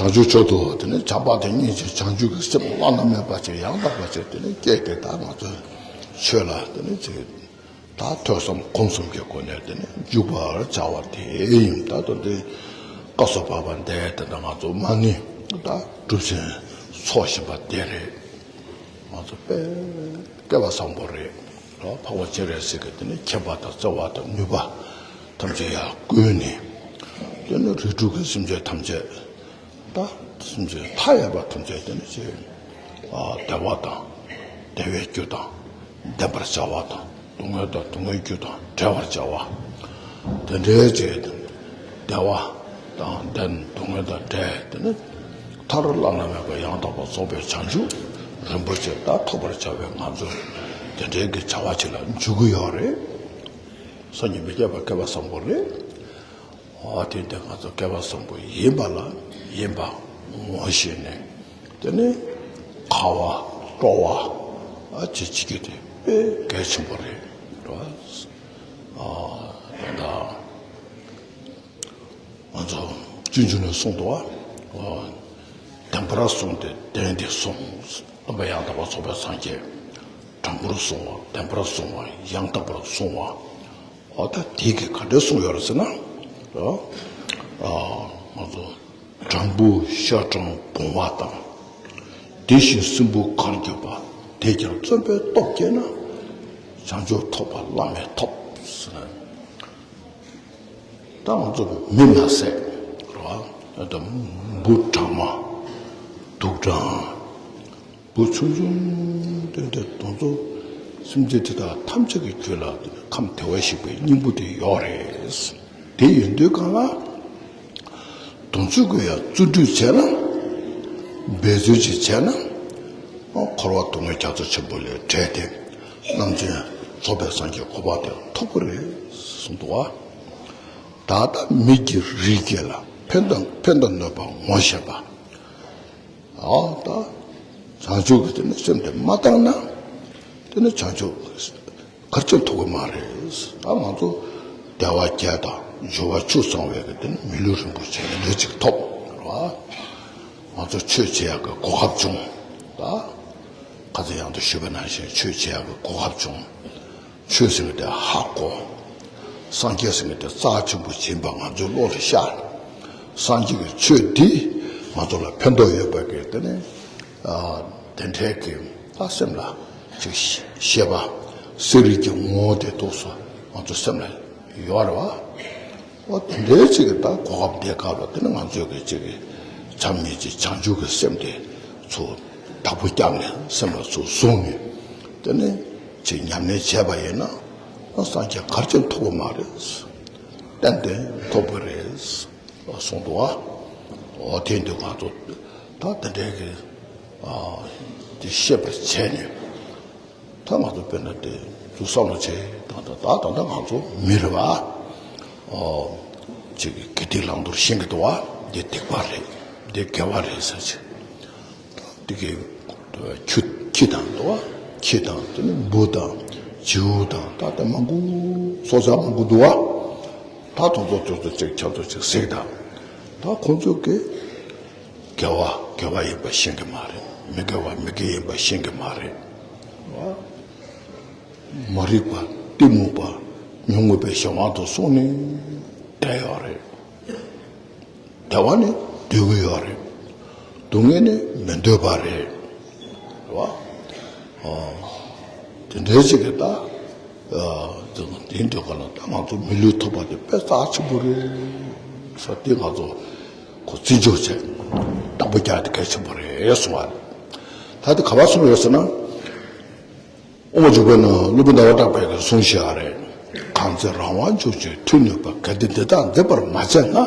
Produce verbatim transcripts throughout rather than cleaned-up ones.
བྱང་ཆུབ་མཆོག་ཏུ་དེ་ནི་བྱམས་པ་དང་སྙིང་རྗེ་བྱང་ཆུབ་ཀྱི་སེམས་བླ་ན་མེད་པ་ཅིག་ཡང་དག་པ་ཅིག་དེ་ནི་སྐྱེས་ཏེ། ད་ང་ཚོས་ཆོས་ལ་དེ་ནི་ཅིག་ད་ཐོས་བསམ་སྒོམ་གསུམ་གྱི་སྒོ་ནས་དེ་ནི་འཇུག་པར་བྱ་བ་དེ་ཡིན། ད་དུང་དེ་སྐབས་སུ་བབ་པ་འདི་དེ་འདྲ་ང་ཚོ་མ་ཎི་ད་སྒྲུབ་ཅིང་འཚོ་བཞིན་པ་དེ་རེད། ང་ཚོ་དཔེ་སྐལ་བ་བཟང་པོ་རེད། འཕགས་པ་སྤྱན་རས་གཟིགས་ཀྱིས་དེ་ནི་མཁྱེན་པ་དང་བརྩེ་བ་དང་ནུས་པ་ཐམས་ཅད་ཡར་བསྐུལ་ནས། དེ་ནི་རིགས་དྲུག་གི་སེམས་ཅན་ཐམས་ཅད་ད་སེམས་ཅན་མཐའ་ཡས་པ་ཐམས་ཅད་དེ་ནི་ཅིག་བདེ་བ་དང་བདེ་བའི་རྒྱུ་དང་ལྡན་པར་བྱ་བ་དང་། སྡུག་བསྔལ་དང་སྡུག་བསྔལ་རྒྱུ་དང་བྲལ་བར་བྱ་བ། དེ་འདྲའི་ཅིག་བདེ་བ་དང་ལྡན། སྡུག་བསྔལ་དང་བྲལ། དེ་ནི་མཐར་བླ་ན་མེད་པ་ཡང་དག་པར་རྫོགས་པའི་བྱང་ཆུབ་རིན་པོ་ཆེ་ད་ཐོབ་པར་བྱ་བའི་ང་ཚོ་དེ་འདྲའི་གི་བྱ་བ་ཅིག་ལ་འཇུག་གི་ཡོད་རེད། སངས་རྒྱས་མི་སྐྱེ་བ་སྐལ་བ་བཟང་པོ་རེད། འོ་དེ་འདི་ང་ཚོ་སྐལ་བ་བཟང་པོ་ཡིན་པ་ལ་ཡིན་པ་ངོ་ཤེས་ནས། དེ་ནི་དགའ་བ་སྤྲོ་བ་ཨ་ཅེ་ཅི་གི་དེ་དཔེ་གལ་ཆེན་པོ་རེད། རེད་བ། ཨ་ད་ལྟ་ང་ཚོ་སྤྱོད་འཇུག་ནས་གསུངས་འདུག་བ། ཨ་བདེན་པར་བཟུང་སྟེ་བདེན་དེ་བཟུང་། སྟོན་པ་ཡང་དག་པར་རྫོགས་པའི་སངས་རྒྱས། དྲང་པོར་བཟུང་བ། བདེན་པར་བཟུང་བ། ཡང་དག་པར་བཟུང་བ། འོ་ད་དེ་གིས་ག་འདྲས་གསུངས་ཡོད་རེད་ཟེར་ན། ཨ་ང་ཚོ་དྲང་པོ་ཤ་སྦྲང་བུང་བ་དང་། དེ་བཞིན་སྲིན་བུ་གར་གྱུར་པ། དེས་ཀྱང་བརྩོན་པའི་སྟོབས་བསྐྱེད་ན། བྱང་ཆུབ་ཐོབ་པ་བླ་མེད་ཐོབ་ཟེར་ན། ད་ང་ཚོ་མི་ན་ཟས་རེད་བ། ད་འབུ་སྦྲང་མ་དུག་སྦྲང་། བུ་ཆུང་ཆུང་སྟོན་ཏེ་དེ་ཚོ་སེམས་ཅན་དེ་དག་ཐམས་ཅད་ཀྱི་རྒྱུད་ལ་ཁམས་བདེ་བར་གཤེགས་པའི་སྙིང་པོ་དེ་ཡོད་རེད། དེ་ཡིན་དུས་གང་ལ་དེ་ཚོ་གི་ཡང་བརྩོན་འགྲུས་བྱས་ན། འབད་བརྩོན་ཅིག་བྱས་ན། འཁོར་བ་སྡུག་བསྔལ་རྒྱ་མཚོ་ཆེན་པོ་ལས་བྲལ་ཏེ་རྣམ་མཁྱེན་རྫོགས་པའི་སངས་རྒྱས་གོ་འཕང་དེ་ཐོབ་ཀྱི་རེད་གསུངས་འདུག་བ། ད་ལྟ་མི་གི་རིགས་སྐྱེ་ལ་ཕན་དང་ཕན་དང་གནོད་པ་ངོ་ཤེས་པ། ཨ་ད་བྱང་ཆུབ་ཀྱི་དེ་ནི་སེམས་དེ་མ་བཏང་ན་དེ་ནི་བྱང་ཆུབ་གར་ཅིག་ཐོབ་ཀྱི་མ་རེད། ད་ང་ཚོ་བདེ་བ་བརྒྱད་དང་འབྱོར་བ་བཅུ་ཚང་བའི་གི་དེ་ནི་མི་ལུས་རིན་པོ་ཆེ་འདི་འདྲ་ཅིག་ཐོབ་རེད་བ། ང་ཚོ་ཆོས་བྱེད་ཡག་གི་གོ་སྐབས་བྱུང་། ད་ཁ་ཚ་ཡང་དུ་ཞུས་པ་ནང་བཞིན་ཆོས་བྱེད་ཡག་གི་གོ་སྐབས་བྱུང་། ཆོས་ཟེར་མཁན་དེ་ཧ་གོ། སངས་རྒྱས་ཟེར་མཁན་དེ་རྩ་ཆེན་པོ་ཡིན་པ་ང་ཚོའི་བློ་ལ་ཤར། སངས་རྒྱས་ཀྱི་ཆོས་འདིས་ང་ཚོ་ལ་ཕན་ཐོགས་ཡོད་པ་གི་དེ་ནི་ཨ་དེ་འདྲའི་གི་ད་སེམས་ལ་ཅིག་ཤེས་པ། གསེར་རིགས་ཀྱི་ངོ་བོ་དེ་ཏོག་ཙམ་ང་ཚོ་སེམས་ལ་ཡོད་རེད་བ། འོ་དེ་འདྲའི་ཅིག་གི་ད་གོ་སྐབས་འདི་སྐབས་ལ་དེ་ནི་ང་ཚོས་གི་ཅིག་གི་བྱམས་སྙིང་རྗེ་བྱང་ཆུབ་ཀྱི་སེམས་དེ་ཚུར་བདག་པོ་བརྒྱབ་ནས་སེམས་ལ་ཚུར་བཟུང་ནས་དེ་ནི་ཅིག་ཉམས་ལེན་བྱས་པ་ཡིན་ན་སངས་རྒྱས་གར་ཅིག་ཐོབ་པ་མ་རེད། ཏན་ཏན་ཐོབ་ཀྱི་རེད་གསུངས་འདུག་བ། འོ་དེ་འདུག་ང་ཚོ་ད་དེ་འདྲའི་གི་ཨ་དེ་ཤེས་པར་བྱས་ནས། ད་ང་ཚོ་དཔེར་ན་དེ་ཚོ་བསམ་བློ་བྱེད་ད་ད་ད་ད་ང་ཚོ་མི་རེད་བ། ཨོ་ཅིག་གི་དགེ་སྡིག་བླང་དོར་ཤེས་ཀྱི་འདུག་བ། འདི་སྡིག་པ་རེད། འདི་དགེ་བ་རེད་ཟེར་ཅིག་འདི་གི་ཁྱི་ཁྱི་དང་འདུག་བ། ཁྱི་དང་དེ་ནི་འབུ་དང་བྱིའུ་དང་ད་ལྟ་མང་པོ་སྲོག་ཆགས་མང་པོ་འདུག་བ། ད་དུང་ཚོ་དུས་ཚོད་ཅིག་ཆབ་ཚོད་ཅིག་གཟིགས་དང་། ད་ཁོང་ཚོ་གི་དགེ་བ་དགེ་བ་ཡིན་པ་ཤེས་ཀྱི་མ་རེད། མི་དགེ་བ་མི་དགེ་ཡིན་པ་ཤེས་ཀྱི་མ་རེད། མ་རིག་པ་གཏི་མུག་པ་ཉོན་མོངས་པའི་གཞན་དབང་དུ་སོང་ནས་བསྡད་ཡོད་རེད། བདེ་བ་ནི་འདོད་ཀྱི་ཡོད་རེད། སྡུག་བསྔལ་ནི་མི་འདོད་པ་རེད། རེད་བ། དེ་འདྲའི་ཅིག་གི་ད། དེ་འདོད་ག་ལ་ད་ང་ཚོ་མི་ལུས་ཐོབ་པ་དེ་དཔེ་རྩ་ཆེན་པོ་རེད་ཟེར་དེ་ང་ཚོ་ཁོ་བརྩི་འཇོག་བྱས་བདག་པོ་རྒྱག་དེ་གལ་ཆེན་པོ་རེད་གསུང་བ་རེད། ད་དེ་ག་པར་གསུངས་ཡོད་ཟེར་ན། དབུ་མ་འཇུག་པའི་ནང་སློབ་དཔོན་ཟླ་བ་གྲགས་པས་གསུངས་བཞག་རེད། གང་ཚེ་རང་དབང་འཇུག་ཕྱིར་མཐུ་ནུས་པ། གལ་ཏེ་འདི་དག་འཛིན་པར་མ་བྱས་ན།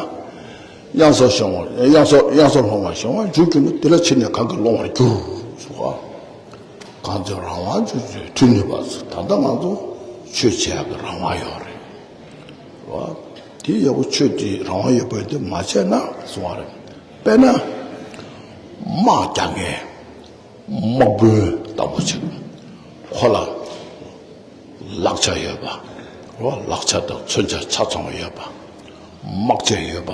གཡང་ས་ཤོང་བ་གཡང་ས་གཡང་ས་སློང་བ་ཤོང་བ་འཇུག་གྱུར་ན། དེ་ལ་ཕྱིན་ནས་གང་གིས་སློང་བར་འགྱུར་གསུངས་པ། གང་ཚེ་རང་དབང་འཇུག་ཕྱིར་མཐུ་ནུས་པ་ཟེར། ད་ལྟ་ང་ཚོ་ཆོས་བྱེད་ཡག་གི་རང་དབང་ཡོད་རེད། རེད་བ། དེ་ཡག་པོ་ཆོས་དེ་རང་དབང་ཡོད་པ་དེ་མ་བྱས་ན་གསུང་བ་རེད། དཔེར་ན། དམག་རྒྱག་མཁན་དམག་དཔོན་ལྟ་བུ་ཅིག་ཁོ་ལ་ལག་ཆ་ཡོད་པ། རེད་བ། ལག་ཆ་དང་མཚོན་ཆ་ཆ་ཚང་བ་ཡོད་པ། དམག་ཆས་ཡོད་པ།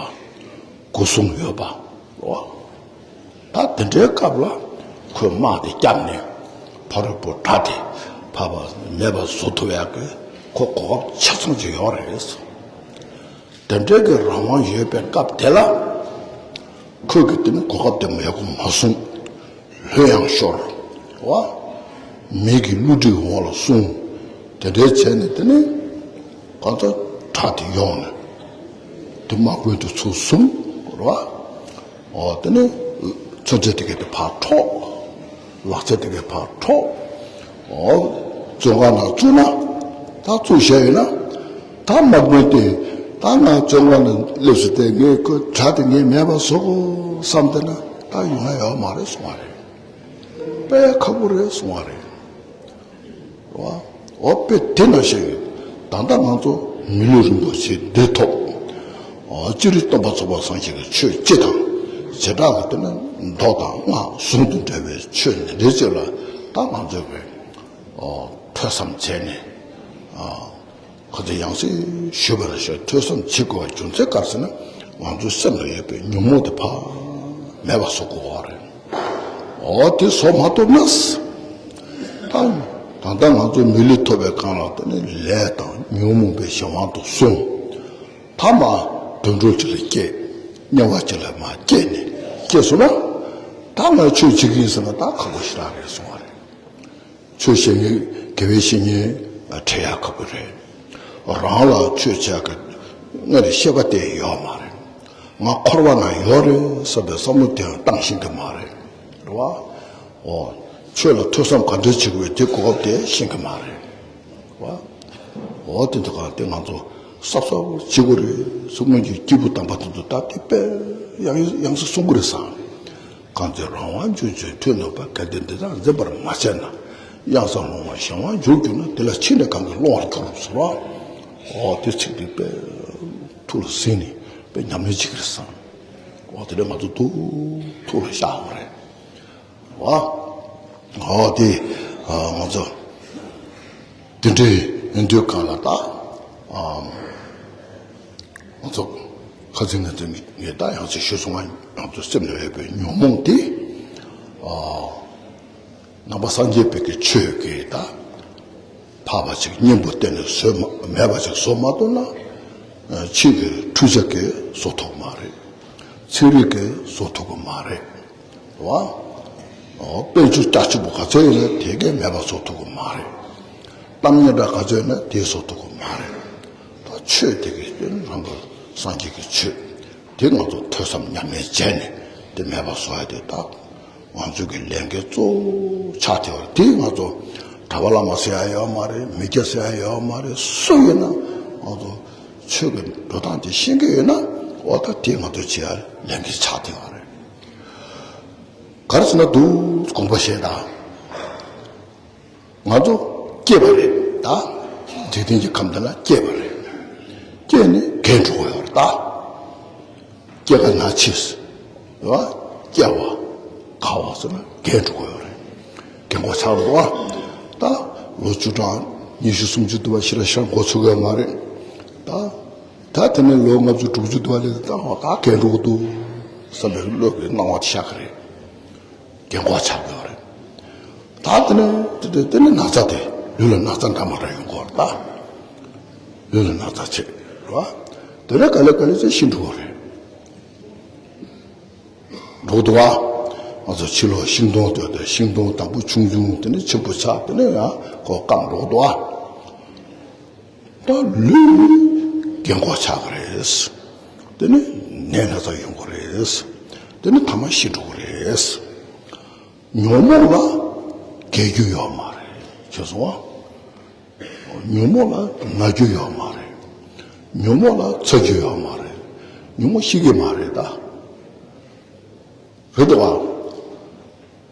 སྒོ་སྲུང་ཡོད་པ། རེད་བ། དེ་འདྲའི་སྐབས་ལ་ཁོས་དམག་དེ་བརྒྱབ་ནས་ཕ་རོལ་པོ་དགྲ་དེ་ཕར་མེད་པ་བཟོ་ཐུབ་ཡག་གི་ཁོ་གོ་སྐབས་ཆ་ཚང་ཅིག་ཡོད་རེད། དེ་འདྲའི་གི་རང་དབང་ཡོད་པའི་སྐབས་དེ་ལ་ཁོས་གི་དེ་ནི་གོ་སྐབས་དེ་མེད་གོ་མ་སོང་། ལྷོད་ཡངས་ཤོར་བ། མི་གི་བསླུ་བྲིད་འོག་ལ་སོང་། དེ་འདྲའི་བྱས་ནས་དེ་ནི་གང་ལྟར་དགྲ་དེ་ཡོང་ནས་དེ་དམག་དཔོན་དེ་ཚོ་བཟུང་རེད་བ། ཨོ་དེ་ནི་མཚོན་ཆ་དེ་གས་དེ་ཕར་འཕྲོག་ལག་ཆ་དེ་གས་ཕར་འཕྲོག་ཨོ་བཙོན་ཁང་ནང་བཙུགས་ན། ད་བཙུགས་བཞག་ཡོད་ན། ད་དམག་དཔོན་དེ་ད་ང་བཙོན་ཁང་ནང་སླེབས་སོང་སྟེ་ངས་ཁོ་དགྲ་དེ་ངས་མེད་པ་བཟོ་དགོས་བསམ་བསྡད་ན་ད་ཡོང་ཡ་ཡོད་མ་རེད་གསུང་བ་རེད། དཔེ་ཁག་པོ་རེད་གསུང་བ་རེད། རེད་བ། འོ་དཔེ་དེ་ནང་བཞིན་ད་ལྟ་ང་ཚོ་མི་ལུས་རིན་པོ་ཆེ་འདི་ཐོབ། ཨོ་སྤྱིར་སྟོན་པ་ཚོགས་པ་སངས་རྒྱས་ཀྱི་ཆོས་སྤྱི་དང་བྱེ་བྲག་གི་དེ་ནི་མདོ་དང་སྔགས་ཟུང་དུ་འབྲེལ་བའི་ཆོས་འདི་འདྲའི་ཅིག་ལ་ད་ང་ཚོས་པའི་ཨོ་ཐོས་བསམ་བྱས་ནས་ཨོ་ཁ་ཚ་ཡང་སེ་ཞུས་པ་རེད་ཤག་ཐོས་བསམ་བྱེད་དགོས་པའི་རྒྱུ་མཚན་ག་རེ་ཟེར་ན་ང་ཚོའི་སེམས་ལ་ཡོད་པའི་ཉོན་མོངས་དེ་ཕར་མེད་པ་བཟོ་དགོས་པ་རེད། འོ་དེ་བཟོ་མ་ཐུབ་ན། ད་ད་ལྟ་ང་ཚོ་མི་ལུས་ཐོབ་པའི་སྒང་ལ་དེ་ནི་ལས་དང་ཉོན་མོངས་པའི་གཞན་དབང་དུ་སོང་། ཐ་མ་དུད་འགྲོ་ཅིག་ལ་སྐྱེས། དམྱལ་བ་ཅིག་ལ་མར་སྐྱེས་ནས་སྐྱེས་སོང་ན། ད་ང་ཆོས་བྱེད་ཀྱི་ཡིན་ཟེར་ན་ད་ཁག་པོ་ཞེ་དྲག་རེད་གསུང་བ་རེད། ཆོས་བཤད་མཁན་དགེ་བའི་བཤེས་གཉེན་འཕྲད་ཡག་ཁག་པོ་རེད། རང་ལ་ཆོས་བྱེད་ཀྱི་སྔར་ཤེས་པ་དེ་ཡོད་མ་རེད། ང་འཁོར་བ་ན་ཡོད་རེད་བསམ་པའི་བསམ་བློ་དེ་ཡང་བཏང་ཤེས་ཀྱི་མ་རེད། རེད་བ། འོ། ཆོས་ལ་ཐོས་བསམ་ག་འདྲ་བྱེད་དགོས་དེ་གོ་སྐབས་དེ་ཤེས་ཀྱི་མ་རེད། རེད་བ། འོ་དེ་འདྲ་ག་དེ་ང་ཚོ་གཟབ་གཟབ་བྱེད་དགོས་རེད་གསུང་མཁན་གྱི་སྐྱེས་བུ་དམ་པ་དེ་ཚོ་ད་དེ་དཔེ་ཡང་ཡང་སེ་གསུང་གི་རེད་བསམ། གང་ཚེ་རང་དབང་འབྱོར་བྱོན་ཐོས་ནུས་པ། གལ་ཏེ་འདི་དག་འཛིན་པར་མ་བྱས་ན། གཡང་ས་ལྷུང་བ་གཞན་དབང་འབྱོར་གྱུར་ན། དེ་ལ་ཕྱིས་ནས་གང་གིས་སློང་བར་འགྱུར་ཟེར་བ། འོ་དེ་ཚིག་དེ་དཔེ་ཐུགས་ལ་ཟིན་ནས་དཔེ་ཉམས་ལེན་བྱེད་ཀྱི་རེད་བསམ། འོ་དེ་ལས་ང་ཚོ་ཐུགས་ཐུགས་ལ་བཞག་པ་རེད། འོ་འོ་དེ་ང་ཚོ་དེ་འདྲའི་ཡིན་དུས་གང་ལ་ད། ང་ཚོ་ཁ་སང་ང་ཚོ་ངས་ད་ཡང་ཅིག་ཞུས་སོང་ང་། ང་ཚོ་སེམས་ལ་ཡོད་པའི་ཉོན་མོངས་དེ། ཨ། ནང་པ་སངས་རྒྱས་པའི་གི་ཆོས་ཀྱི་ད་འཕགས་པ་ཅིག་གཉེན་པོ་བསྟེན་ནས་བཟོད་མ་མེད་པ་ཅིག་བཟོ་མ་ཐུབ་ན། ཕྱིས་ཀྱི་འཕྲུལ་ཆས་ཀྱིས་བཟོ་ཐུབ་མ་རེད། ཚན་རིག་གིས་བཟོ་ཐུབ་ཀྱི་མ་རེད། རེད་བ། ཨོ་དཔལ་འབྱོར་རྒྱ་ཆེན་པོ་ག་ཚད་ཡིན་ན་དེ་གས་མེད་པ་བཟོ་ཐུབ་ཀྱི་མ་རེད། གཏམ་སྙན་གྲགས་ག་ཚད་ཡིན་ན་དེ་བཟོ་ཐུབ་ཀྱི་མ་རེད། ད་ཆོས་དེ་གས་དེ་ནི་རང་གི་སངས་རྒྱས་ཀྱི་ཆོས་དེ་ང་ཚོ་ཐོས་བསམ་ཉམས་ལེན་བྱས་ནས་དེ་མེད་པ་བཟོ་ཡ་དེ་ད་ང་ཚོ་གི་ལས་འགན་གཙོ་བོ་ཆགས་བསྡད་པ་རེད། དེ་ང་ཚོ་གྲྭ་པ་བླ་མ་ཟེར་ཡ་ཡོད་མ་རེད། མི་སྐྱ་ཟེར་ཡ་ཡོད་མ་རེད། སུ་ཡིན་ན་ང་ཚོ་ཆོས་ཀྱི་འགྲོ་སྟངས་དེ་ཤེས་ཀྱི་ཡོད་ན། འོ་ད་དེ་ང་ཚོ་བྱེད་ཡ་ལས་འགན་ཆགས་བསྡད་པ་རེད། ག་རེ་ཟེར་ན་འདུག་དགོངས་པ་བཞེས་དང་། ང་ཚོ་སྐྱེས་པ་རེད་ད། འཇིག་རྟེན་གྱི་ཁམས་འདི་ལ་སྐྱེས་པ་རེད། སྐྱེས་ནས་རྒས་འགྲོ་གི་ཡོད་རེད་ད། སྐྱེ་རྒ་ན་འཆི། རེད་བ། སྐྱེ་བ། རྒ་བ་ཟེར་ན་རྒས་འགྲོ་གི་ཡོད་རེད། རྒན་གོག་ཆགས་འགྲོ་བ། ད་ལོ་བཅུ་གྲངས་ཉི་ཤུ་སུམ་ཅུ་འདུག་བ། ཞེ་དྲག་ཤར་འགོ་ཚུགས་ཡོད་མ་རེད་ད། ད་དེ་ནས་ལོ་ལྔ་བཅུ་དྲུག་ཅུ་འདུག་བ་ལས། ད་ད་རྒས་འགྲོ་གི་འདུག་བསམ་པའི་བློ་གི་སྣང་བ་དེ་ཤར་གི་རེད། རྒན་གོག་ཆགས་དགོས་རེད། ད་དེ་ནས་དེ་དེ་དེ་ནས་ན་ཚ་དེ། ལུས་ལ་ན་ཚ་འདྲ་མ་འདྲ་ཡོང་གི་རེད་ད། ལུས་ལ་ན་ཚ་བྱེད་རེད་བ། དེ་ནས་ག་ལེ་ག་ལེ་བྱས་ཤི་འགྲོ་གི་རེད། འགྲོ་གི་འདུག་བ། ང་ཚོ་ཕྱི་ལོགས་ཤིང་སྡོང་བརྒྱབ་སྟེ་ཤིང་སྡོང་དང་པོ་ཆུང་ཆུང་། དེ་ནས་ཆེན་པོ་ཆགས། དེ་ནས་ཡང་ཁོ་སྐམ་འགྲོ་གི་འདུག་བ། ད་ལུས་རྒན་གོག་ཆགས་ཀྱི་རེད། དེ་ནས་ནད་ན་ཚ་ཡོང་གི་རེད། དེ་ནས་མཐའ་མ་ཤི་འགྲོ་གི་རེད། ཉོན་མོངས་ལ་རྒས་རྒྱུ་ཡོད་མ་རེད། ཤེས་སོང་ཨ། ཉོན་མོངས་ལ་ན་རྒྱུ་ཡོད་མ་རེད། ཉོན་མོངས་ལ་ཚ་རྒྱུ་ཡོད་མ་རེད། ཉོན་མོངས་ཤི་གི་མ་རེད་ད། རེད་འདུག་ཨ།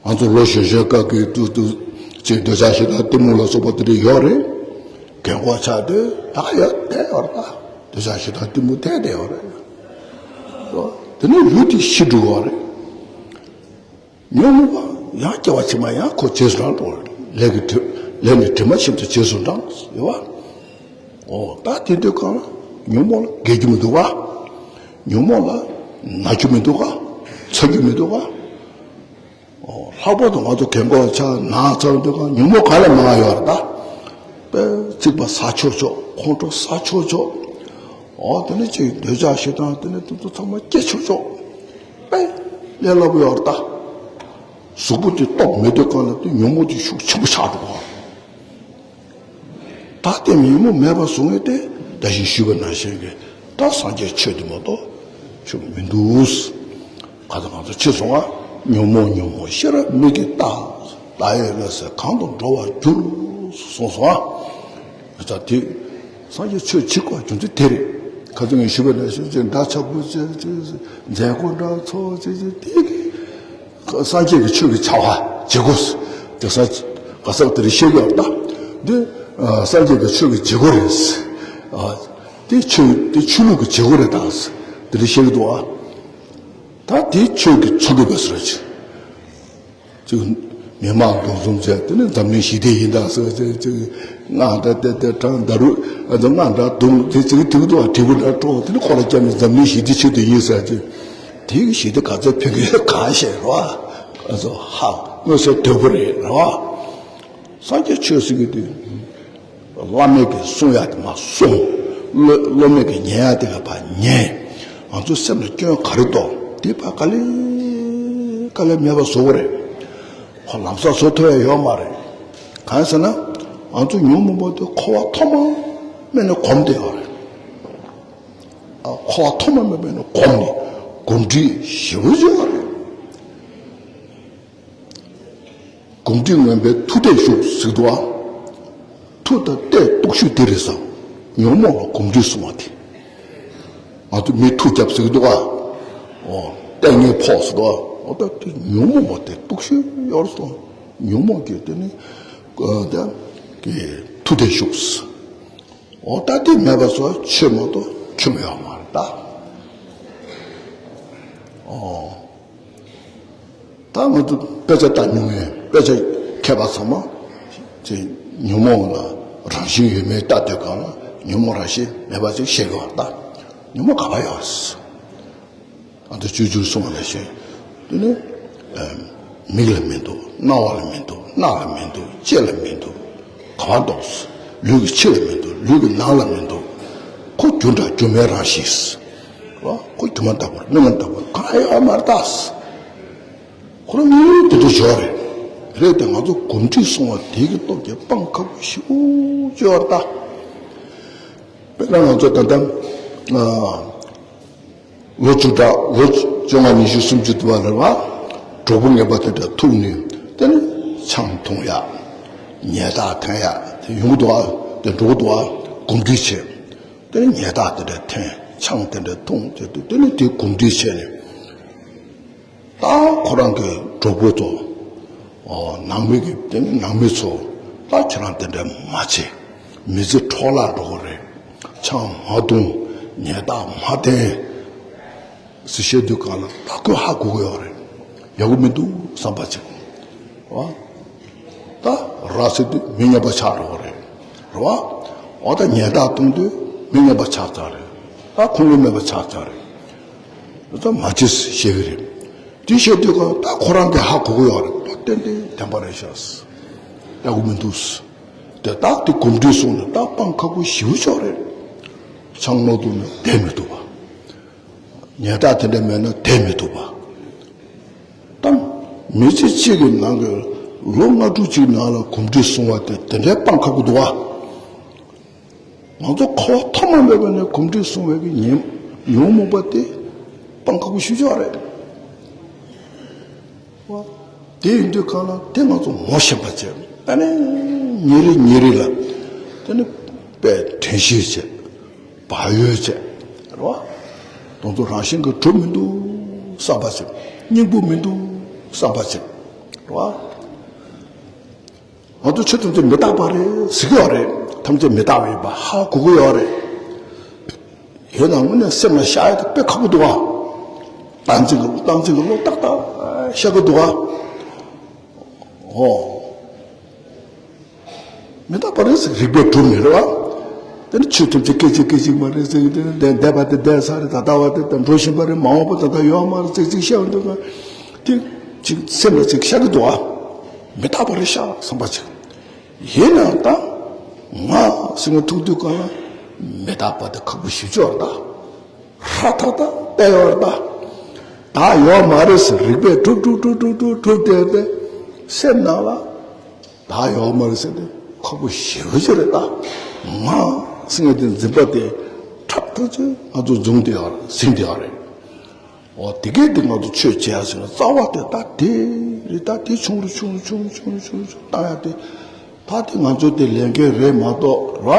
ང་ཚོ་ལོ་གཞོན་གཞོན་སྐབས་ཀྱི་ཏུ་ཏུ་ཅིག་འདོད་ཆགས་ཞེ་སྡང་གཏི་མུག་ལ་སོགས་པ་དེ་འདྲ་ཡོད་རེད། རྒན་གོག་ཆགས་དུས་ད་ཡོད་བསྡད་ཡོད་རེད་ད། འདོད་ཆགས་ཞེ་སྡང་གཏི་མུག་བསྡད་བསྡད་ཡོད་རེད། དེ་ནས་ལུས་དེ་ཤི་འགྲོ་གི་རེད། ཉོན་མོངས་པ་ཡང་སྐྱེ་བ་ཕྱི་མ་ཡང་ཁོ་རྗེས་སུ་འབྲང་འགྲོ་གི་རེད། ལས་ཀྱི་དྲི་ལས་ནི་དྲི་མ་བཞིན་དུ་རྗེས་སུ་འབྲང་ཟེར་བ། འོ་ད་དེ་དུས་གང་ལ་ཉོན་མོངས་ལ་རྒས་རྒྱུ་མི་འདུག་ག། ཉོན་མོངས་ལ་ན་རྒྱུ་མི་འདུག་ག། ཚ་རྒྱུ་མི་འདུག་ག། ལྷག་པར་དུ་ང་ཚོ་རྒན་གོག་ཆགས་ན་ཚ་བའི་དུས་སྐབས་ཉོན་མོངས་ག་ལ་མང་ཡོད་རེད་ད། དཔེ་རྩིག་པ་ཟ་ཆོག་ཆོག་ཁོང་ཁྲོ་ཟ་ཆོག་ཆོག་འོ་དེ་ནས་ཅིག་འདོད་ཆགས་ཞེ་སྡང་དེ་ནས་དེ་ཚོ་ཚང་མ་སྐྱེ་ཆོག་ཆོག་དཔེ་ལས་སླ་པོ་ཡོད་རེད་ད། གཟུགས་པོ་དེ་སྟོབས་མེད་དུས་སྒང་ལ་དེ་ཉོན་མོངས་དེ་ཤུགས་ཆེན་པོ་ཆགས་འགྲོ་གི། ད་ལྟའི་ཉོན་མོངས་མེད་པ་བཟོ་མཁན་དེ་ད་གིན་ཞུས་པ་ནང་བཞིན་གྱི་ད་སངས་རྒྱས་ཆོས་དེ་མ་གཏོགས་ཆོས་མི་འདུག་ག་ཚོད་ང་ཚོ་ཕྱི་སོང་ང་ཉོན་མོངས་ཉོན་མོངས་ཤེས་རབ་མིག་གིས་ལྟ། བདག་ཡིད་ལ་ཟེར་གང་དུ་འགྲོ་བར་འགྱུར་གསུངས་སོང་ང་། ད་དེ་སངས་རྒྱས་ཆོས་བྱེད་དགོས་རྒྱུ་མཚན་དེ་རེད། ག་ཚོད་ངས་ཞུས་པ་ནང་བཞིན་གྱི་འདྲ་ཆགས་པོ་བྱས་བྱས་མཛད་སྒོ་འདྲ་ཚོགས་བྱས་བྱས་དེ་གི་སངས་རྒྱས་ཀྱི་ཆོས་ཀྱི་བྱ་བ་བྱེད་དགོས། དེ་ས་ག་ས་དེ་རིང་བཤད་ཀྱི་ཡོད་ད། འདི་སངས་རྒྱས་ཀྱི་ཆོས་ཀྱི་བྱེད་སྒོ་རེད། དེ་ཆོས་དེ་ཆོས་ལུགས་ཀྱི་བྱེད་སྒོ་རེད་ད། དེ་རིང་བཤད་ཀྱི་འདུག་ཨ། ད་དེ་ཆོས་ཀྱི་ཚོགས་ཀྱི་བས་རེད། ཅིག་མི་མང་འདུ་འཛོམས་བྱས་དེ་ནི་འཛམ་གླིང་ཞི་བདེ་ཡིན་ད་ཟེར་ཅིག་ཅིག་སྔགས་འདྲ་ཏེ་ཏེ་བགྲང་ད་རུ་ཨ་ཙི་སྔགས་འདྲ་བརྡུང་དེ་ཅིག་དེ་གི་འདུག་བ། དྲིལ་བུ་འདྲ་དཀྲོག་དེ་ནི་ཁོ་ལ་སྐྱབས་ནི་འཛམ་གླིང་ཞི་བདེ་ཆེད་དུ་ཡིན་ཟེར་ཅིག་དེ་གི་ཞི་བདེ་ག་ཚད་ཕན་གི་ཡོད་ག་ཤེས་རོ། ཨ་ཙི་ཧ་མངོན་གསལ་དོད་པོ་རེད་རོ། སངས་རྒྱས་ཆོས་ཟེར་གི་དུས། བླ་མེད་ཀྱི་གསུང་ཡག་དེ་མ་གསུང་། བློ་བློ་མེད་ཀྱི་ཉན་ཡག་དེ་ག་ཕ་ཉན། ང་ཚོ་སེམས་ལ་སྐྱོན་ག་རེ་འདུག་དེ་ཕ་ག་ལེ་ག་ལེ་མེད་པ་བཟོ་གི་རེད། ཁོ་ལམ་སང་བཟོ་ཐུབ་ཡ་ཡོད་མ་རེད། གང་ཟེར་ན། ང་ཚོ་ཉོན་མོངས་པ་དེ་འཁོར་བ་ཐོག་མ་མེད་ནས་གོམས་བསྡད་ཡོད་རེད། ཨ་འཁོར་བ་ཐོག་མ་མེད་པ་ནས་གོམས་ནས་གོམས་འདྲིས་ཞེ་པོ་ཅིག་ཡོད་རེད། གོམས་འདྲིས་ངན་པའི་མཐུ་ལྟས་ཞུགས་ཟེར་འདུག་ཨ། མཐུ་དང་ལྟས་སྟོབས་ཤུགས་དེ་རེད་ཟེར། ཉོན་མོངས་ལ་གོམས་འདྲིས་སྲུང་བ་དེ། ང་ཚོ་མི་མཐུ་རྒྱབ་ཟེར་འདུག་ཨ། འོ་ལྟས་ངན་ཕོག་ཟེར་འདུག་ཨ། འོ་ད་དེ་ཉོན་མོངས་པ་དེ་སྟོབས་ཤུགས་ཡོད་རེད་ཟེར། ཉོན་མོངས་ཀྱི་དེ་ནི་ཨ་ད་གི་མཐུ་ལྟས་ཞུགས། འོ་ད་དེ་མེད་པ་སོགས་ཆོས་མ་གཏོགས་ཆོས་ཡོད་མ་རེད་ད། འོ། ད་ང་ཚོ་དཔེ་ཆ་ལྟ་མྱོང་ཡས་དཔེ་ཆ་མཁས་པ་ཚང་མ་ཅིག་ཉོན་མོངས་ལ་རང་བཞིན་ཡོད་མེད་ལྟ་དུས་སྒང་ལ་ཉོན་མོངས་རང་བཞིན་མེད་པ་ཅིག་བཤད་དགོས་པ་ད། ཉོན་མོངས་ག་པར་ཡོད། ཨ་ད་བཅུ་བཅུར་གསུངས་པ་ནང་བཞིན་དེ་ནི་མིག་ལ་མི་འདུག་རྣ་བ་ལ་མི་འདུག་སྣ་ལ་མི་འདུག་ལྕེ་ལ་མི་འདུག་ག་པར་འདུག་ལུས་ཀྱི་ཕྱི་ལ་མི་འདུག་ལུས་ཀྱི་ནང་ལ་མི་འདུག་ཁོ་རྒྱུ་འབྲས་རྒྱུ་མེད་རང་བཞིན། རེད་བ། ཁོ་སྒྱུ་མ་ལྟ་བུར་མིག་ལ་ལྟ་བུར་གང་ཡང་ཡོད་མ་རེད་ད། ཁོ་རང་ཉིད་དེ་འདྲ་བྱོས་རེད། རེད་དེ་ང་ཚོ་གོམས་འདྲིས་སྲུང་བ་དེ་གི་སྟོབས་ཀྱིས་སྤང་ཁ་པོ་ཞེ་པོ་ཅིག་ཡོད་རེད་ད། དཔེར་ན་ང་ཚོ་ད་ལྟ་ཨ་ལོ་བཅུ་ཕྲག་ལོ་བཅོ་ལྔ་ཉི་ཤུ་སུམ་ཅུ་དུ་བ་རེད་བ། གྲོགས་པོ་ངན་པ་དེ་འདྲ་ཐུག་ནས་དེ་ནི་ཆང་འཐུང་ཡག་ཉལ་ཐག་འཐེན་ཡག་དེ་ཡོང་གི་འདུག་ཨ། དེ་འགྲོ་གི་འདུག་ཨ། གོམས་འདྲིས་བྱས། དེ་ནི་ཉལ་ཐག་དེ་འདྲ་འཐེན། ཆང་དེ་འདྲ་འཐུང་། དེ་དེ་དེ་ནི་དེ་གོམས་འདྲིས་བྱས་ནས། ད་ཁོ་རང་གི་གྲོགས་པོ་ཚོ། ཨོ་ནང་མི་གི་དེ་ནི་ནང་མི་ཚོ། ད་ཁྱེད་རང་དེ་འདྲ་མ་བྱེད། མི་ཚེ་འཕྲོ་བརླག་འགྲོ་གི་རེད། ཆང་མ་འཐུང་། ཉལ་ཐག་མ་འཐེན། ཟེར་བཤད་དུས་སྒང་ལ་ད་ཁོས་ཧ་གོ་གི་ཡོད་རེད། ཡག་པོ་མི་འདུག་བསམ་པ་ཅིག་བ། ད་ར་ཟེར་དུས་མི་ངན་པ་ཆགས་འགྲོ་གི་རེད། རེད་བ། འོ་ད་ཉལ་ཐག་འཐུང་དུས་མི་ངན་པ་ཆགས་ཚར་རེད། ད་ཁུངས་ལུང་མེད་པ་ཆགས་ཚར་རེད། ད་མ་བྱེད་ཟེར་བཤད་གི་རེད། དེ་བཤད་དུས་སྒང་ད་ཁོ་རང་གིས་ཧ་གོ་གི་ཡོད་རེད། ད་ཏན་ཏན་བདེན་པ་རེད་ཤག་ཡག་པོ་མི་འདུག་དེ་ད་དེ་གོམས་འདྲིས་སོང་ནས་ད་སྤང་ཁག་པོ་ཞེ་པོ་ཅིག་རེད། ཆང་མ་འཐུང་ན་བསྡད་མི་ཐུབ་པ། ཉལ་ཐག་དེ་འདྲ་མེད་ན་བསྡད་མི་ཐུབ་པ། ད་མི་ཚེ་གཅིག་གི་ནང་གི་ལོ་ལྔ་དྲུག་ཅིག་ནང་ལ་གོམས་འདྲིས་སྲུང་བ་དེ་དེ་འདྲའི་སྤང་ཁག་པོ་འདུག་བ། ང་ཚོ་འཁོར་བ་ཐོག་མ་མེད་པ་ནས་གོམས་འདྲིས་སྲུང་བའི་གི་ཉོན་ཉོན་མོངས་པ་དེ་སྤང་ཁག་པོ་ཞེ་པོ་ཅིག་རེད། དེ་ཡིན་དུས་སྒང་ལ་དེ་ང་ཚོ་ངོ་ཤེས་པ་བྱས། ཨ་ནི་ཉིན་རེ་ཉིན་རེ་ལ་དེ་ནི་དཔེ་དྲན་ཤེས་བྱས། བག་ཡོད་བྱས། རེད་བ། དེ་ཚོ་རང་བཞིན་གྱིས་གྲུབ་མི་འདུག་བསམ་པ་བྱས། སྙིང་པོ་མི་འདུག་བསམ་པ་བྱས། རེད་བ། ང་ཚོ་ཆོས་ཐམས་ཅད་མི་རྟག་པ་རེད་ཟེར་གྱི་ཡོད་རེད། ཐམས་ཅད་མི་རྟག་པ་ཡིན་པ་ཧ་གོ་གི་ཡོད་རེད། ཡིན་ནའང་དངོས་གནས་སེམས་ལ་བཞག་ཡ་དེ་དཔེ་ཁག་པོ་འདུག་བ། བདག་འཛིན་གྱི་བདག་འཛིན་གྱི་བློ་ཏག་ཏག་བཤད་གི་འདུག་བ། ཨོ། མི་རྟག་པ་རེད་ཟེར་རིགས་པས་གྲུབ་མི་རེད་བ། དེ་ནི་ཆོས་ཐམས་ཅད་སྐད་ཅིག་སྐད་ཅིག་མ་རེད་ཟེར་གྱི། དེ་ནི་འདས་འདས་པ་དེ་འདས་ཚར་རེད། ད་ལྟ་བ་དེ་ད་འགྲོ་བཞིན་པ་རེད། མ་འོངས་པ་ད་ལྟ་ཡོད་མ་རེད་ཟེར་ཅིག་བཤད་འདུག་ག་དེ་ ཅིག་སེམས་ལ་ཅིག་ཤར་གྱི་འདུག་ཨ། མི་རྟག་པ་རེད་ཤག་བསམ་པ་ཅིག་ཡིན་ནའང་ད་ང་སེམས་ཐུག་དུས་གང་ལ་མི་རྟག་པ་དེ་ཁག་པོ་ཞེ་པོ་ཅིག་ཡོད་རེད་ད། ཧྲ་ཐག་ཐག་བལྟས་ཡོད་རེད་ད། ད་ཡོད་མ་རེད་ཟེར་རིག་པས་གྲུབ་གྲུབ་གྲུབ་གྲུབ་གྲུབ་གྲུབ་བསྡད་པའི་སེམས་ནང་ལ། ད་ཡོད་མ་རེད་ཟེར་ཏེ་ཁག་པོ་ཞེ་པོ་ཅིག་རེད་ད། ང་སེམས་དེ་འཛིན་པ་དེ་ཁྲག་ཐག་ཆོད་ང་ཚོ་འཛུམ་དེ་ཡོད་རེད་ཟིན་དེ་ཡོད་རེད། འོ་དེ་གས་དེ་ང་ཚོ་ཆོས་བྱེད་ཡ་ཟེར་ན་རྩ་བ་དེ་ད་དེ་རེད་ད། དེ་ཆུང་རུ་ཆུང་རུ་ཆུང་རུ་ཆུང་རུ་ཆུང་རུ་ཆུང་རུ་བཏང་ཡ་དེ་ད་དེ་ང་ཚོ་དེ་ལས་འགན་རེད་མ་གཏོགས་ར་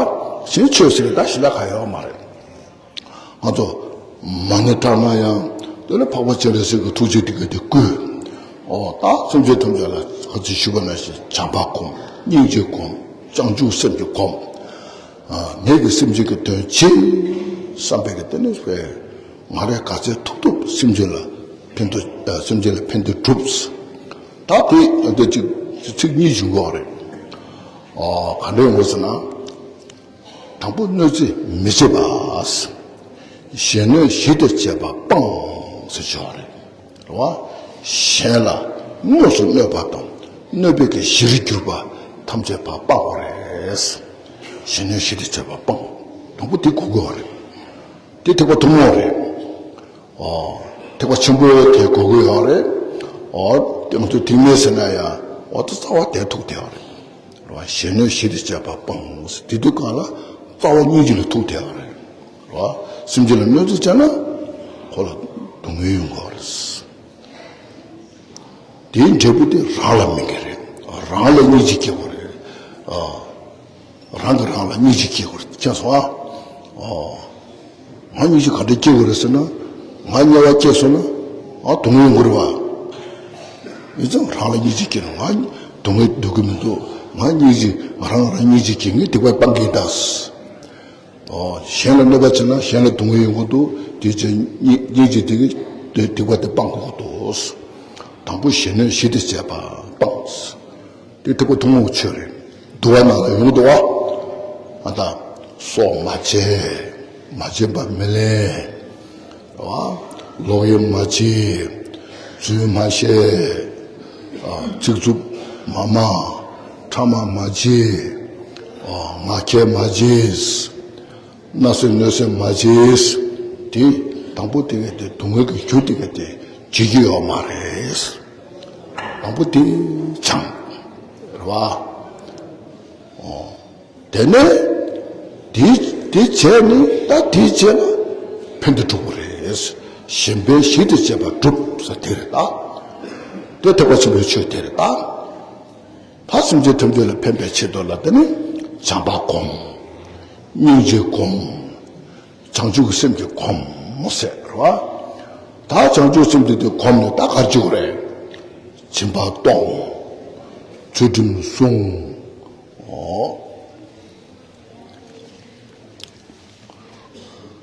གཞན་ཆོས་ཟེར་ད་ཞི་ལ་ག་ཡོད་མ་རེད། ང་ཚོ་མ་ཎི་བགྲངས་ན་ཡང་དེ་ལ་འཕགས་པ་སྤྱན་རས་གཟིགས་ཀྱི་ཐུགས་རྗེ་དེ་ག་དེ་བསྐུལ། འོ་ད་སེམས་ཅན་ཐམས་ཅད་ལ་ག་ཚོད་ཞུས་པ་ནང་བཞིན་བྱམས་པ་སྒོམ། སྙིང་རྗེ་སྒོམ། བྱང་ཆུབ་སེམས་ཀྱིས་སྒོམ། ངེད་ཀྱི་སེམས་ཅན་གྱི་དོན་བྱེད་བསམ་པའི་གི་དེ་ནི་བས་ང་རས་ག་ཚད་ཐུབ་ཐུབ་སེམས་ཅན་ལ་ཕན་ཐོགས་སེམས་ཅན་ལ་ཕན་བདེ་སྒྲུབ། ད་དེ་ཡང་དེ་གཅིག་ཚིག་གཉིས་བྱུང་གི་རེད། ག་འདྲ་ཡོང་གི་ཟེར་ན། དང་པོ་གནོད་འཚེ་མི་བྱེད་པ། གཞན་གནོད་གཞི་དེ་བྱེད་པ་སྤང་ཟེར་བྱ་བ་རེད། རེད་བ། གཞན་ལ་དངོས་སུ་གནོད་པ་དང་གནོད་པའི་གི་གཞིར་གྱུར་པ་ཐམས་ཅད་པ་སྤང་བ་རེད། གཞན་གནོད་གཞི་དེ་བྱེད་པ་སྤང་། དང་པོ་དེ་གོ་དགོས་བ་རེད། དེ་ཐེག་པ་ཐུན་མོང་རེད། ཨོ། ཐེག་པ་ཆེན་པོ་དེ་གོ་དགོས་ཡོད་རེད། ཨོ། དེ་ང་ཚོ་ཐེག་དམན་ཟེར་ན་ཡང་ཨོ་ད་རྩ་བ་དེ་ཐུག་བསྡད་ཡོད་རེད། རེད་བ། གཞན་གནོད་གཞི་དེ་བྱེད་པ་སྤང་ཟེར་དེ་དུས་གང་ལ་རྩ་བ་སྙིང་རྗེ་ལ་ཐུག་བསྡད་ཡོད་རེད། རེད་བ། སེམས་ཅན་ལ་གནོད་འཚེ་བྱས་ན་ཁོ་ལ་སྡུག་བསྔལ་ཡོང་གི་ཡོད་རེད། དེའི་འབྲས་བུ་དེ་རང་ལ་སྨིན་གྱི་རེད། རང་ལ་སྙིང་རྗེ་སྐྱེ་དགོས་རེད། ཨ། རང་གིས་རང་ལ་སྙིང་རྗེ་སྐྱེ་དགོས་རེད། མཁྱེན་སོང་ཨ། ཨོ། ང་སྙིང་རྗེ་ག་འདྲ་སྐྱེ་དགོས་རེད་ཟེར་ན། ང་དམྱལ་བ་སྐྱེས་སོང་ན། ཨ་སྡུག་བསྔལ་ཡོང་གི་རེད་བ། ཡིན་ཙང་རང་ལ་སྙིང་རྗེ་སྐྱེ་ན་ང་སྡུག་བསྔལ་འདོད་ཀྱི་མི་འདུག་ང་སྙིང་རྗེ་ང་རང་རང་སྙིང་རྗེ་སྐྱེ། ངས་སྡིག་པ་སྤང་གི་ཡིན་ད། ཨོ། གཞན་ལ་གནོད་པ་བྱས་ན་གཞན་ལ་སྡུག་བསྔལ་ཡོང་གི་འདུག་དེ་ཚེ་སྙིང་སྙིང་རྗེ་དེ་གིས་སྡིག་པ་དེ་སྤང་དགོས་ཀྱི་འདུག་དང་པོ་གཞན་གནོད་གཞི་དེ་བྱེད་པ་སྤང་། དེ་ཐེག་པ་ཐུན་མོང་གི་ཆོས་རེད། འདུལ་བ་ནང་ལ་ཡོང་གི་འདུག་བ། ཨ་ད། སྲོག་མ་བཅད། མ་བྱིན་པ་མི་ལེན། རེད་བ། ལོག་གཡེམ་མ་བྱེད། རྫུན་མ་བཤད། ཨ། ཚིག་རྩུབ་མ་སྨྲ། ཕྲ་མ་མ་བྱེད། ཨ། ངག་འཁྱལ་མ་བྱེད། མནའ་ཟོས་གནོད་ཟོས་མ་བྱེད། དེ་དང་པོ་དེ་ག་དེ་སྡུག་བསྔལ་གྱི་རྒྱུ་དེ་ག་དེ་བྱེད་རྒྱུ་ཡོད་མ་རེད། དང་པོ་དེ་སྦྱང་། རེད་བ། ཨོ། དེ་ནས་དེ་དེ་བྱས་ནས་ད་དེ་བྱས་ན་ཕན་བདེ་སྒྲུབ་པ་རེད། གཞན་ཕན་གཞི་དེ་བྱེད་པ་སྒྲུབ་ཟེར་དེ་རེད་ད། དེ་ཐེག་པ་ཆེན་པོའི་ཆོས་དེ་རེད་ད། ད་སེམས་ཅན་ཐམས་ཅད་ལ་ཕན་པའི་ཆེད་དུ་ལ་དེ་ནི་བྱམས་པ་སྒོམ། སྙིང་རྗེ་སྒོམ། བྱང་ཆུབ་ཀྱི་སེམས་ཀྱིས་སྒོམ་ཟེར་བ། ད་བྱང་ཆུབ་སེམས་དེ་དེ་སྒོམ་ནས་ད་ག་རེ་བྱེད་དགོས་རེད། སྦྱིན་པ་གཏོང་། ཚུལ་ཁྲིམས་སྲུང་། ཨོ།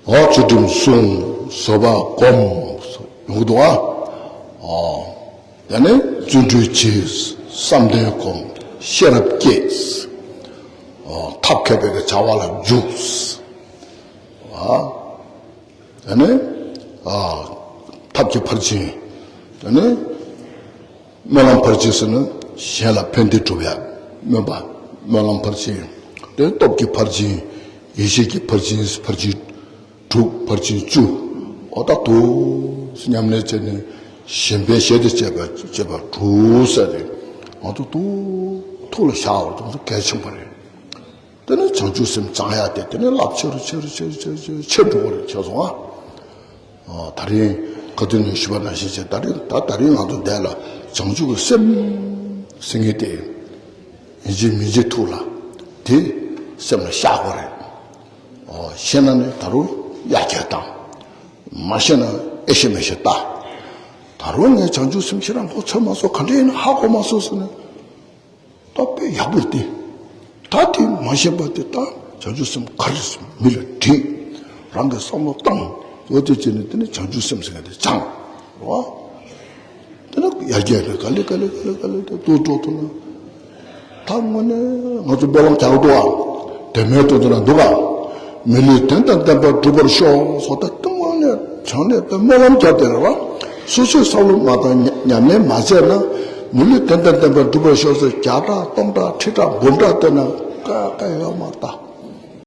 ཨོ་ཚུལ་ཁྲིམས་སྲུང་། བཟོད་པ་སྒོམ། ཡོང་གི་འདུག་ཨ། ཨོ། ཡང་ན་བརྩོན་འགྲུས་ཆེ། བསམ་གཏན་སྒོམ། ཤེས་རབ་བསྐྱེད། ཨོ། ཐབས་མཁས་པའི་བྱ་བ་ལ་འཇུག་ཨ། ཡང་ན། ཨ། ཐབས་ཀྱི་ཕར་ཕྱིན། ཡང་ན། སྨོན་ལམ་ཕར་ཕྱིན་ཟེར་ན་གཞན་ལ་ཕན་བདེ་སྒྲུབ་ཡ། སྨོན་པ། སྨོན་ལམ་ཕར་ཕྱིན། དེ་སྟོབས་ཀྱི་ཕར་ཕྱིན། ཡེ་ཤེས་ཀྱི་ཕར་ཕྱིན། ཕར་ཕྱིན་དྲུག་ཕར་ཕྱིན་བཅུ། འོ་ད་དུ་ཉམས་ལེན་བྱས་ནས་གཞན་ཕན་བཞི་དེ་བྱེད་པ་བྱེད་པ་དྲུག་ཟེར་ཏེ་ང་ཚོ་དུ་ཐུགས་ལ་བཞག་པ་དེ་ང་ཚོ་གལ་ཆེན་པོ་རེད། དེ་ནས་བྱང་ཆུབ་སེམས་སྦྱང་ཡ་དེ་དེ་ནས་རླབས་ཆེ་རུ་ཆེ་རུ་ཆེ་རུ་ཆེ་རུ་ཆེ་རུ་ཆེ་འགྲོ་གི་རེད། ཆེ་སོང་ཨ། ཨ། ད་རིང་ཁ་ཐུན་ནས་ཞུས་པ་ནང་བཞིན་བྱས་ད་རིང་ད་ད་རིང་ང་ཚོ་འདས་ལ་བྱང་ཆུབ་ཀྱི་སེམས་ཟེར་མཁན་དེ་ཡིན་གཅིག་མིན་གཅིག་ཐུགས་ལ་དེ་སེམས་ལ་ཤར་དགོས་རེད། ཨོ། ཤེས་ན་ནི་ད་རུང་ཡར་རྒྱས་བཏང་། མ་ཤེས་ན་ཨེ་ཤེས་མི་ཤེས་ལྟ། ད་རུང་ངས་བྱང་ཆུབ་སེམས་ཁྱེད་རང་གོ་ཚོད་མ་སོང་ག་འདྲ་ཡིན་ན་ཧ་གོ་མ་སོང་ཟེར་ན། ད་དཔེ་ཡག་པོ་རེད་དེ། ད་དེ་མ་ཤེས་པ་དེ་ད་བྱང་ཆུབ་སེམས་ག་རེ་མི་ལ་དྲིས། རང་གི་བསམ་བློ་བཏང་། འོ་དེ་བྱས་ནས་དེ་ནས་བྱང་ཆུབ་སེམས་ཟེར་མཁན་དེ་སྦྱངས། རེད་བ། དེ་ནས་ཡར་རྒྱས་ནས་ག་ལེ་ག་ལེ་ག་ལེ་ག་ལེ་དེ་ཏུ་འགྲོ་ཐུབ་ན། ད་དངོས་གནས་ང་ཚོ་སྨོན་ལམ་རྒྱག་གི་འདུག་ཨ། དེ་མོ་ཐུབ་ཐུབ་ན་འདུག་ག། མི་ལུས་དོན་དང་ལྡན་པར་འགྲུབ་པར་ཤོག་ཟེར་ད་དེ་དངོས་གནས་བྱང་གནས་དེ་སྨོན་ལམ་རྒྱག་དེ་རེད་བ། སོ་སོའི་བསམ་བློ་མ་བཏང་ཉམས་ལེན་མ་བྱས་ན། མི་ལུས་བརྟན་དང་ལྡན་པར་འགྲུབ་པར་ཤོག་ཟེར་བརྒྱ་ཕྲག་སྟོང་ཕྲག་ཁྲི་ཕྲག་འབུམ་ཕྲག་བཏོན་ན་ཀ་ཀ་ཡོད་མ་རེད་ད།